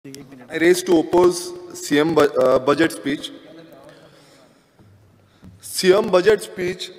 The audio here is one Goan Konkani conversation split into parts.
I raised to oppose CM budget speech. CM budget speech,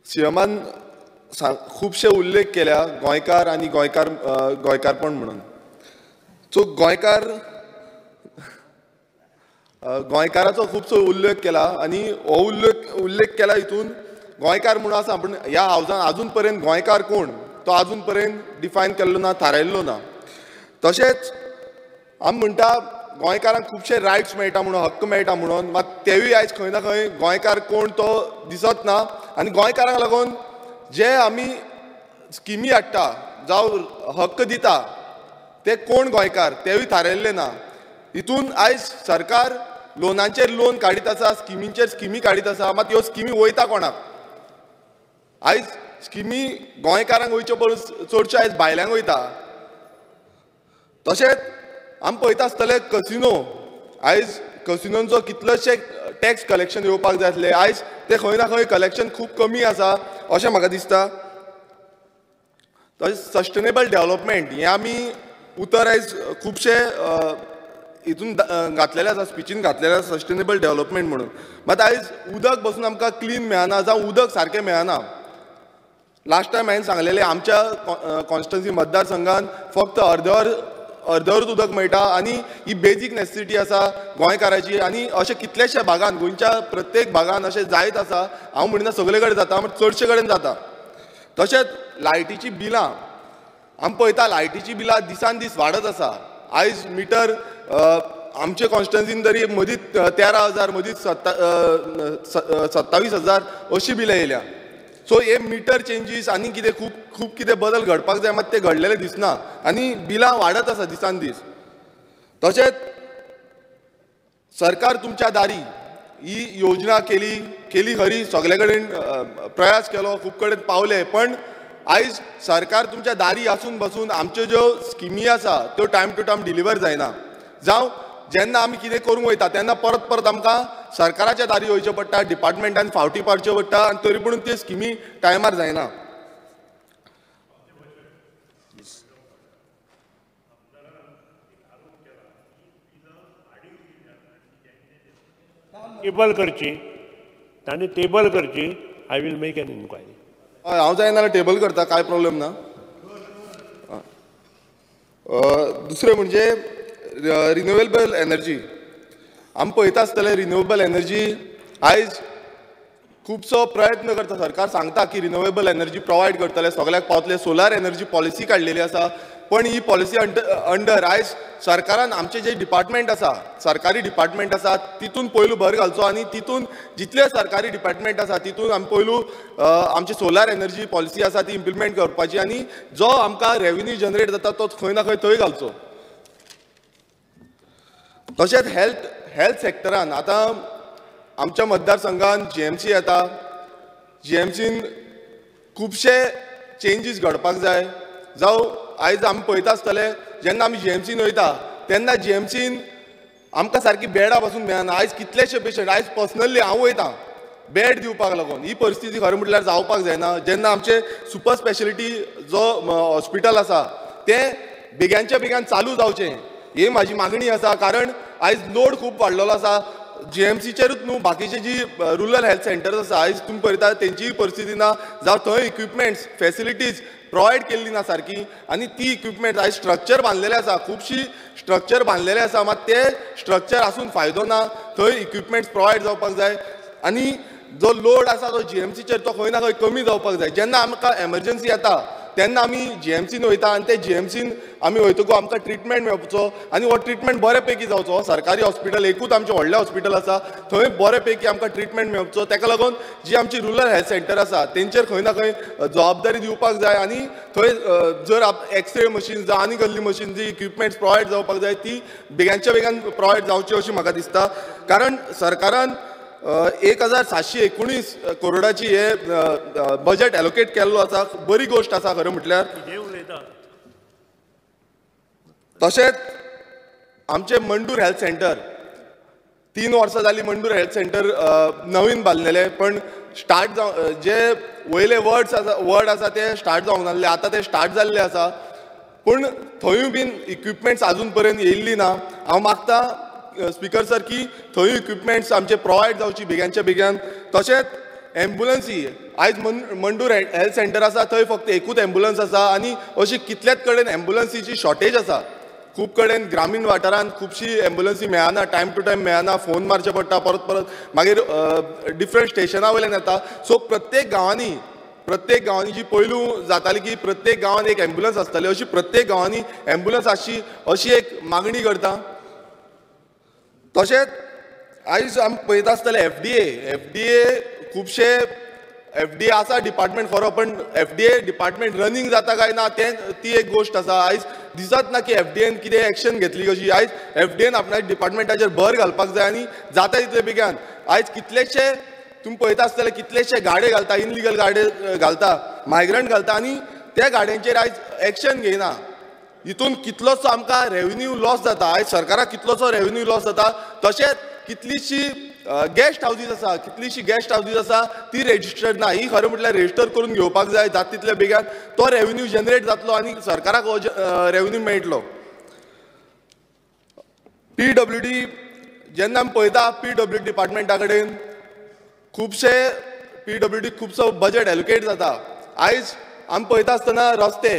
CMान खुबशे उल्लेख केल्या गोंयकार आनी गोंयकार गोंयकारपण म्हणून. सो गोंयकार गोंयकाराचो खुबसो उल्लेख केला आनी हो उल्लेख केला हितून गोंयकार म्हणून आसा, पूण ह्या हावजान आजून पर्यंत गोंयकार कोण तो आजून पर्यंत डिफायन केल्लो ना, थारायल्लो ना. तशेंच आमी म्हणटा गोंयकारांक खुबशे रायट्स मेळटा म्हणून, हक्क मेळटा म्हणून, मात तेवूय आयज खंय ना खंय गोंयकार कोण तो दिसत ना. आनी गोंयकारांक लागून जे आमी स्किमी हाडटा जावं हक्क दिता ते कोण गोंयकार तेवूय थारायल्ले ना. हितून आयज सरकार लोनांचेर लोन काडीत आसा, स्किमींचेर स्किमी काडीत आसा, मात ह्यो स्किमी वयता कोणाक? आयज स्किमी गोंयकारांक वयच्यो परस चडश्यो आयज भायल्यांक वयता. तशेंच आमी पळयता आसतले कसिनो, आयज कसिनोंचो कितलेशे टॅक्स कलेक्शन येवपाक जाय आसले, आयज ते खंय ना खंय कलेक्शन खूब कमी आसा अशें म्हाका दिसता. तशेंच सस्टेनेबल डेवलपमेंट हें आमी उतर आयज खुबशे हितून घातलेलें आसा, स्पिचीन घातलेलें आसा सस्टेनेबल डेवलपमेंट म्हणून, मात आयज उदक बसून आमकां क्लीन मेळना जावं उदक सारकें मेळना. लास्ट टायम हांवें सांगलेलें आमच्या कॉन्स्टिट्युएन्सी मतदारसंघान फक्त अर्दवरच उदक मेळटा आनी ही बेजीक नेसेसिटी आसा गोंयकाराची. आनी अशें कितलेशे भागान, गोंयच्या प्रत्येक भागान अशें जायत आसा. हांव म्हणिना सगळे कडेन जाता, पूण चडशे कडेन जाता. तशेंच लायटीचीं बिलां आमी पळयता, लायटीचीं बिलां दिसान दीस वाडत आसा. आयज मिटर आमचे कॉन्स्टिट्युएन्सीन तरी मदींच 13,000, मदींच 27,000 अशीं बिलां येयल्या. सो हे मिटर चेंजीस आनी कितें खूब खूब कितें बदल घडपाक जाय, मात ते घडलेले दिसना आनी बिलां वाडत आसा दिसान दीस. तशेंच सरकार तुमच्या दारी ही योजना केली केली खरी, सगळे कडेन प्रयास केलो, खूब कडेन पावले, पण आयज सरकार तुमच्या दारी आसून बसून आमच्यो ज्यो स्किमी आसा त्यो टायम टू टायम डिलिव्हर जायना. जावं जेन्ना आमी कितें करूंक वयता तेन्ना परत परत आमकां सरकाराच्या दारी वयचें पडटा, डिपार्टमेंटान फावटी पाडच्यो पडटा आनी तरी पूण त्यो स्किमी टायमार जायना. टेबल करची तांणी, टेबल करची. I will make an inquiry. हय, हांव जायना जाल्यार टेबल करता, कांय प्रॉब्लेम ना. दुसरें म्हणजे रिन्युएबल एनर्जी. आमी पळयता आसतले रिन्युएबल एनर्जी आयज खुबसो प्रयत्न करता सरकार, सांगता की रिन्युएबल एनर्जी प्रोवायड करतले, सगळ्याक पावतले. सोलार एनर्जी पॉलिसी काडलेली आसा, पण ही पॉलिसी अंडर आयज सरकारान आमचे जे डिपार्टमेंट आसा, सरकारी डिपार्टमेंट आसा तितून पयलू भर घालचो आनी तितून जितले सरकारी डिपार्टमेंट आसा तितून आमी पयलू आमची सोलार एनर्जी पॉलिसी आसा ती इम्प्लिमेंट करपाची आनी जो आमकां रेवेन्यू जनरेट जाता तो खंय ना खंय थंय घालचो. तशेंच हेल्थ सेक्टरान आतां आमच्या मतदारसंघान जीएमसी येता, जीएमसीन खुबशे चेंजीस घडपाक जाय. जावं आयज आमी पळयता आसतले जेन्ना आमी जीएमसीन वयता तेन्ना जीएमसीन आमकां सारकी बेडां पासून मेळना. आयज कितलेशे पेशंट, आयज पर्सनली हांव वयता बेड दिवपाक लागून. ही परिस्थिती खरें म्हटल्यार जावपाक जायना. जेन्ना आमचे सुपर स्पेशलिटी जो हॉस्पिटल आसा तें बेग्यांच्या बेग्यान चालू जावचें ही म्हाजी मागणी आसा, कारण आयज लोड खूब वाडलेलो आसा. जीएमसीचेरूच न्हू, बाकीचे जी रुरल हेल्थ सेंटर्स आसा आयज तुमी पळयता तेंचीय परिस्थिती ना, जावं थंय इक्विपमेंट्स फेसिलिटीज प्रोवायड केल्ली ना सारकी. आनी ती इक्विपमेंट्स आयज स्ट्रक्चर बांदलेले आसा, खुबशी स्ट्रक्चर बांदलेले आसा, मात ते स्ट्रक्चर आसून फायदो ना, थंय इक्विपमेंट्स प्रोवायड जावपाक जाय आनी जो लोड आसा तो जीएमसीचेर तो खंय ना खंय कमी जावपाक जाय. जेन्ना आमकां एमर्जन्सी येता तेन्ना आमी जीएमसीन वयता आनी ते जीएमसीन आमी वयतकूच आमकां ट्रिटमेंट मेळचो आनी हो ट्रिटमेंट बरे पैकी जावचो. सरकारी हॉस्पिटल एकूच आमचें व्हडलें हॉस्पिटल आसा, थंय बरे पैकी आमकां ट्रिटमेंट मेळचो. ताका लागून जी आमची रुरल हेल्थ सेंटर आसा तेंचेर खंय ना खंय जबाबदारी दिवपाक जाय आनी थंय जर एक्सरे मशीन जावं आनी कसली मशीन जी इक्विपमेंट्स प्रोवायड जावपाक जाय ती बेगानच्या बेगान प्रोवायड जावची अशी म्हाका दिसता. कारण सरकारान 1719 करोडाची हे बजेट एलोकेट केल्लो आसा, बरी गोश्ट आसा खरें म्हटल्यार. तशेंच आमचें मंडूर हेल्थ सेंटर 3 वर्सां जालीं मंडूर हेल्थ सेंटर नवीन बांदलेलें, पण स्टार्ट जावं जे वयले वर्ड आसा ते स्टार्ट जावंक नासले, आतां ते स्टार्ट जाल्ले आसा. पूण थंयूय बीन इक्विपमेंट्स आजून पर्यंत येयल्ली ना. हांव मागता स्पिकर सर की थंय इक्विपमेंट्स आमचे प्रोवायड जावची बेग्यांच्या बेग्यान. तशेंच एम्बुलन्सी आयज मंडूर हेल्थ सेंटर आसा थंय फक्त एकूच एम्बुलन्स आसा आनी अशी कितल्याच कडेन एम्बुलन्सीची शॉर्टेज आसा. खूब कडेन ग्रामीण वाठारांत खुबशी एम्बुलन्सी मेळना, टायम टू टायम मेळना, फोन मारचे पडटा परत परत, मागीर डिफरंट स्टेशना वयल्यान येता. सो प्रत्येक गांवांनी जी पयलू जाताली की प्रत्येक गांवांत एक एम्बुलन्स आसताली, अशी प्रत्येक गांवांनी एम्बुलन्स आसची अशी एक मागणी करता. तशेंच आयज आमी पळयता आसतले एफ डी ए खुबशे एफ डी ए आसा डिपार्टमेंट खरो, पण F D A department running जाता काय ना तें ती एक गोश्ट आसा. आयज दिसत ना की एफ डी एन कितें एक्शन घेतली कशी. आयज एफ डी एन आपल्या डिपार्टमेंटाचेर भर घालपाक जाय आनी जाता तितले बेगान. आयज कितलेशे तुमी पळयता आसतले कितलेशे गाडे घालता, इनलिगल गाडे घालता, मायग्रंट घालता आनी त्या गाड्यांचेर आयज एक्शन घेयना. हितून कितलोसो आमकां रेवन्यू लॉस जाता, आयज सरकाराक कितलोसो रेवन्यू लॉस जाता. तशेंच कितलीशी गेस्ट हावजीस आसा, कितलीशी गेस्ट हावजीस आसा ती रेजिस्टर्ड ना. ही खरें म्हटल्यार रेजिस्टर करून घेवपाक जाय, जाता तितल्या बेगान तो रेवन्यू जनरेट जातलो आनी सरकाराक हो रेवन्यू मेळटलो. पीडब्ल्यूडी जेन्ना आमी पळयता, पीडब्ल्यूडी डिपार्टमेंटा कडेन खुबशे पीडब्ल्यूडी खुबसो बजेट एलोकेट जाता. आयज आमी पळयता आसतना रस्ते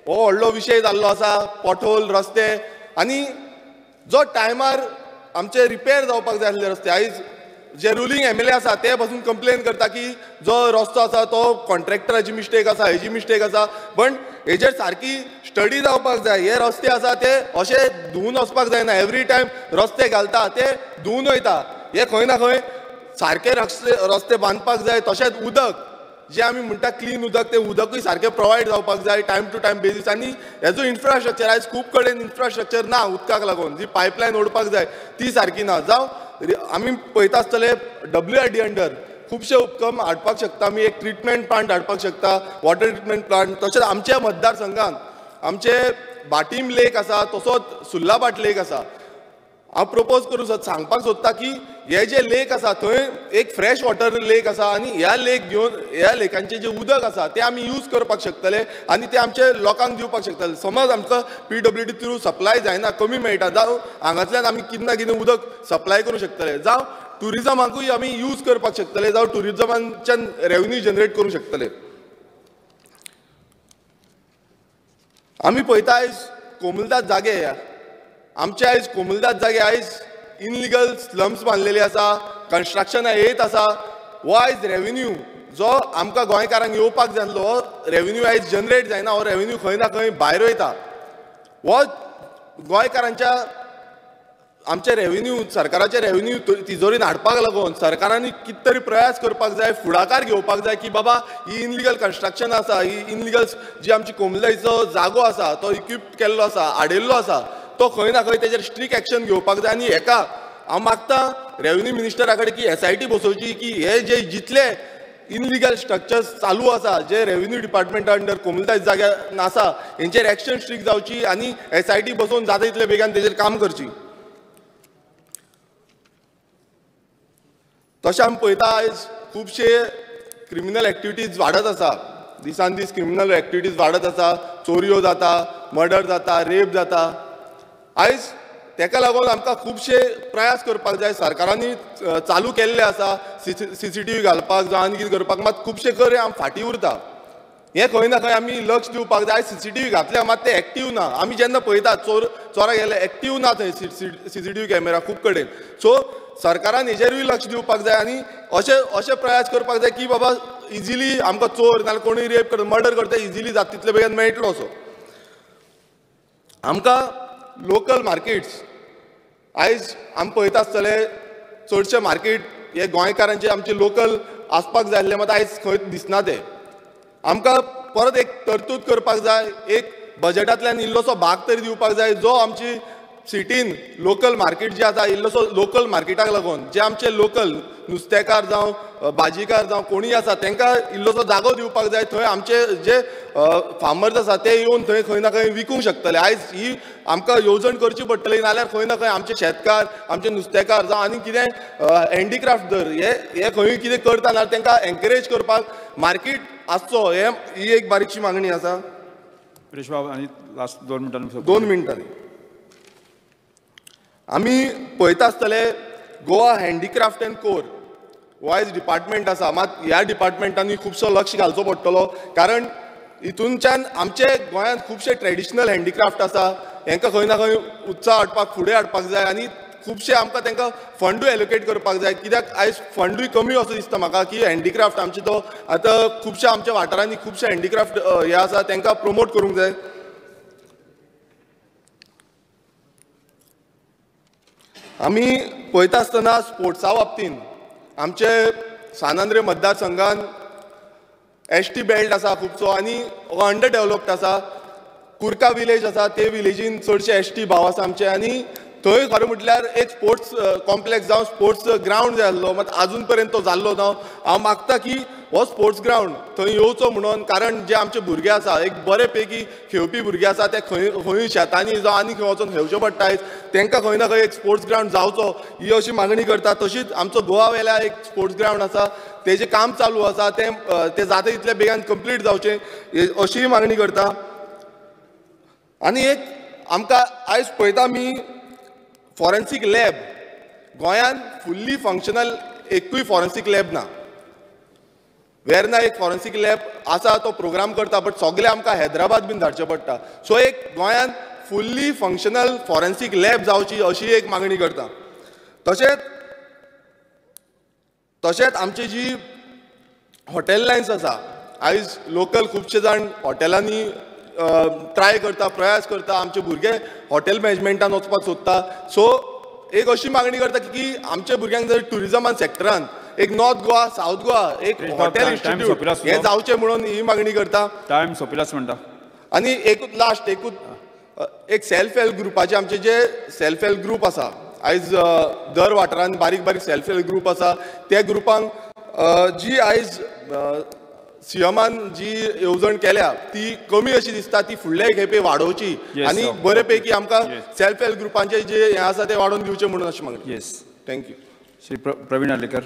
हो व्हडलो विशय जाल्लो आसा, पोटहोल रस्ते आनी जो टायमार आमचे रिपेर जावपाक जाय आसले रस्ते. आयज जे रुलींग एमएलए आसा ते पासून कंप्लेन करता की जो रस्तो आसा तो कॉन्ट्रॅक्टराची मिस्टेक आसा, हेजी मिस्टेक आसा, पण हेजेर सारकी स्टडी जावपाक जाय. हे रस्ते आसा ते अशे धुवून वचपाक जायना, एवरी टायम रस्ते घालता ते धुवून वयता. हे खंय ना खंय सारके रस्ते बांदपाक जाय. तशेंच उदक जे आमी म्हणटा क्लीन उदक, ते उदकूय सारकें प्रोवायड जावपाक जाय टायम टू टायम बेजीस. आनी हेजो इन्फ्रास्ट्रक्चर आयज खूब कडेन इन्फ्रास्ट्रक्चर ना, उदकाक लागून जी पायपलायन ओडपाक जाय ती सारकी ना. जावं आमी पळयता आसतले डब्ल्यू आर डी अंडर खुबशे उपक्रम हाडपाक शकता आमी, एक ट्रिटमेंट प्लांट हाडपाक शकता, वॉटर ट्रिटमेंट प्लांट. तशेंच आमच्या मतदारसंघात आमचे भाटीम लेक आसा, तसोच सुर्लाभाट लेक आसा. हांव प्रपोज करूं सांगपाक सोदता की हे जे लेक आसा थंय एक फ्रेश वॉटर लेक आसा आनी ह्या लेक घेवन ह्या लेकांचें जें उदक आसा तें आमी यूज करपाक शकतले आनी तें आमचे लोकांक दिवपाक शकतले. समज आमकां पीडब्ल्यूडी थ्रू सप्लाय जायना, कमी मेळटा, जावं हांगांतल्यान आमी कितें ना कितें उदक सप्लाय करूं शकतले, जावं ट्युरिजमाकूय आमी यूज करपाक शकतले, जावं ट्युरिजमाच्यान रेवन्यू जनरेट करूं शकतले. आमी पळयता आयज कोमुलदाद जागे, आमचे आयज कोमुलदाद जागे आयज इनलिगल स्लम्स बांदलेले आसा, कन्स्ट्रक्शनां येत आसा. हो आयज रेवन्यू जो आमकां गोंयकारांक येवपाक जाय आसलो हो रेवन्यू आयज जनरेट जायना, हो रेवन्यू खंय ना खंय भायर वयता. हो गोंयकारांच्या आमचे रेवन्यू सरकाराचे रेवन्यू तिजोरीन हाडपाक लागून सरकारांनी कितें तरी प्रयास करपाक जाय, फुडाकार घेवपाक जाय की बाबा ही इनलिगल कन्स्ट्रक्शन आसा, ही इनलिगल जी आमची कोमुलदादीचो जागो आसा तो इक्विप केल्लो आसा, आडयल्लो आसा, तो खंय ना खंय तेजेर स्ट्रीक एक्शन घेवपाक जाय. आनी हेका हांव मागता रेवन्यू मिनिस्टरा कडेन की एसआयटी बसोवची की हे जे जितले इनलिगल स्ट्रक्चर्स चालू आसा जे रेवन्यू डिपार्टमेंटा अंडर कोमुलदाद जाग्यार आसा हेंचेर एक्शन स्ट्रीक जावची आनी एसआयटी बसोवन जाता तितले बेगान तेजेर काम करची. तशें आमी पळयता आयज खुबशे क्रिमिनल एक्टिविटीज वाडत आसा, दिसान दीस क्रिमिनल एक्टिविटीज वाडत आसा, चोरयो जाता, मर्डर जाता, रेप जाता. आयज तेका लागून आमकां खुबशे प्रयास करपाक जाय. सरकारांनी चालू केल्ले आसा सीसीटीव्ही घालपाक जावं आनी कितें करपाक, मात खुबशे कडेन आमी फाटीं उरता. हें खंय ना खंय आमी लक्ष दिवपाक जाय. सीसीटीव्ही घातल्या मात ते एक्टीव ना. आमी जेन्ना पळयता चोराक गेले एक्टीव ना थंय सीसीटीव्ही कॅमेरा खूब कडेन. सो सरकारान हेजेरूय लक्ष दिवपाक जाय आनी अशे अशे प्रयास करपाक जाय की बाबा इजिली आमकां चोर नाजाल्यार कोणूय रेप करता, मर्डर करता, इजिली जाता तितले बेगीन मेळटलो. असो आमकां लोकल मार्केट्स आयज आमी पळयता आसतले चडशे मार्केट हे गोंयकारांचे आमचे लोकल आसपाक जाय आसले, मात आयज खंय दिसना ते. आमकां परत एक तरतूद करपाक जाय, एक बजेटांतल्यान इल्लोसो भाग तरी दिवपाक जाय जो आमची सिटीन लोकल मार्केट जे आसा इल्लोसो लोकल मार्केटाक लागून जे आमचे लोकल नुस्तेकार जावं भाजीकार जावं कोणूय आसा तांकां इल्लोसो जागो दिवपाक जाय. थंय आमचे जे फार्मर्स आसा ते येवन थंय खंय ना खंय विकूंक शकतले. आयज ही आमकां येवजण करची पडटली, नाल्यार खंय ना खंय आमचे शेतकार, आमचे नुस्तेकार जावं आनी कितें हँडीक्राफ्ट धर हे खंय कितें करता नाल्यार तांकां एनकरेज करपाक मार्केट आसचो, हे ही एक बारीकशी मागणी आसा. प्रेशबाब आनी लास्ट 2 मिनटांनी. 2 मिनटांनी आमी पळयता आसतले Goa handicraft and core wise department आसा, मात ह्या डिपार्टमेंटांनी खुबसो लक्ष घालचो पडटलो, कारण हितूनच्यान आमचे गोंयांत खुबशे ट्रेडिशनल हँडीक्राफ्ट आसा, हेंकां खंय ना खंय उत्साह हाडपाक, फुडें हाडपाक जाय आनी खुबशे आमकां तांकां फंडूय एलोकेट करपाक जाय. कित्याक आयज फंडूय कमी असो दिसता म्हाका की हँडीक्राफ्ट आमचे तो आतां खुबशे आमच्या वाठारांनी खुबशे हँडीक्राफ्ट हे आसा, तांकां प्रमोट करूंक जाय. आमी पळयता आसतना स्पोर्ट्सा बाबतींत आमचे सान आंद्रे मतदारसंघान एस टी बेल्ट आसा खुबसो आनी अंडर डेवलप्ड आसा. कुर्का विलेज आसा, ते विलेजीन चडशे एस टी भाव आसा आमचे आनी थंय खरें म्हटल्यार एक स्पोर्ट्स कॉम्प्लेक्स जावं स्पोर्ट्स ग्रावंड जाय आसलो, मात आजून पर्यंत तो जाल्लो ना. हांव मागता की हो स्पोर्ट्स ग्रावंड थंय येवचो म्हणून, कारण जे आमचे भुरगे आसा एक बरे पैकी खेळपी भुरगे आसा, ते खंय खंय शेतांनी जावं आनी खंय वचोन खेळचे पडटा, तांकां खंय ना खंय एक स्पोर्ट्स ग्रावंड जावचो ही अशी मागणी करता. तशीच आमचो गोवा वेल्या एक स्पोर्ट्स ग्रावंड आसा, तेजें काम चालू आसा, तें तें जाता तितल्या बेगान कंप्लीट जावचें अशीय मागणी करता. आनी एक आमकां आयज पळयता आमी फॉरेन्सीक लॅब गोंयांत फुल्ली फंक्शनल एकूय फॉरेन्सीक लॅब ना. वेर्ना एक फॉरेन्सीक लॅब आसा, तो प्रोग्राम करता, बट सगळे आमकां हैदराबाद बीन धाडचें पडटा. सो एक गोंयांत फुल्ली फंक्शनल फॉरेन्सीक लॅब जावची अशी एक मागणी करता. तशेंच तशेंच आमची जी हॉटेल लायन्स आसा, आयज लोकल खुबशे जाण हॉटेलांनी ट्राय करता, प्रयास करता, आमचे भुरगे हॉटेल मॅनेजमेंटान वचपाक सोदता. सो एक अशी मागणी करता की आमच्या भुरग्यांक जर ट्युरिजमान सेक्टरान एक नॉर्थ गोवा, सावथ गोवा एक हॉटेल इन्स्टिट्यूट हें जावचें म्हणून ही मागणी करता. टायम सोंपिलाच म्हणटा. आनी एकूच लास्ट एकूच एक सेल्फ हेल्प ग्रुपाचे आमचे जे सेल्फ हेल्प ग्रूप आसा, आयज दर वाठारांत बारीक बारीक सेल्फ हेल्प ग्रूप आसा, त्या ग्रुपांक जी आयज सीएमान जी येवजण केल्या ती कमी अशी दिसता, ती फुडले खेपे वाडोवची आनी बरे पैकी आमकां सेल्फ हेल्प ग्रुपांचे जे हें आसा तें वाडोवन दिवचें म्हणून अशें मागणी. Yes, thank you. Shri Praveen Arlekar.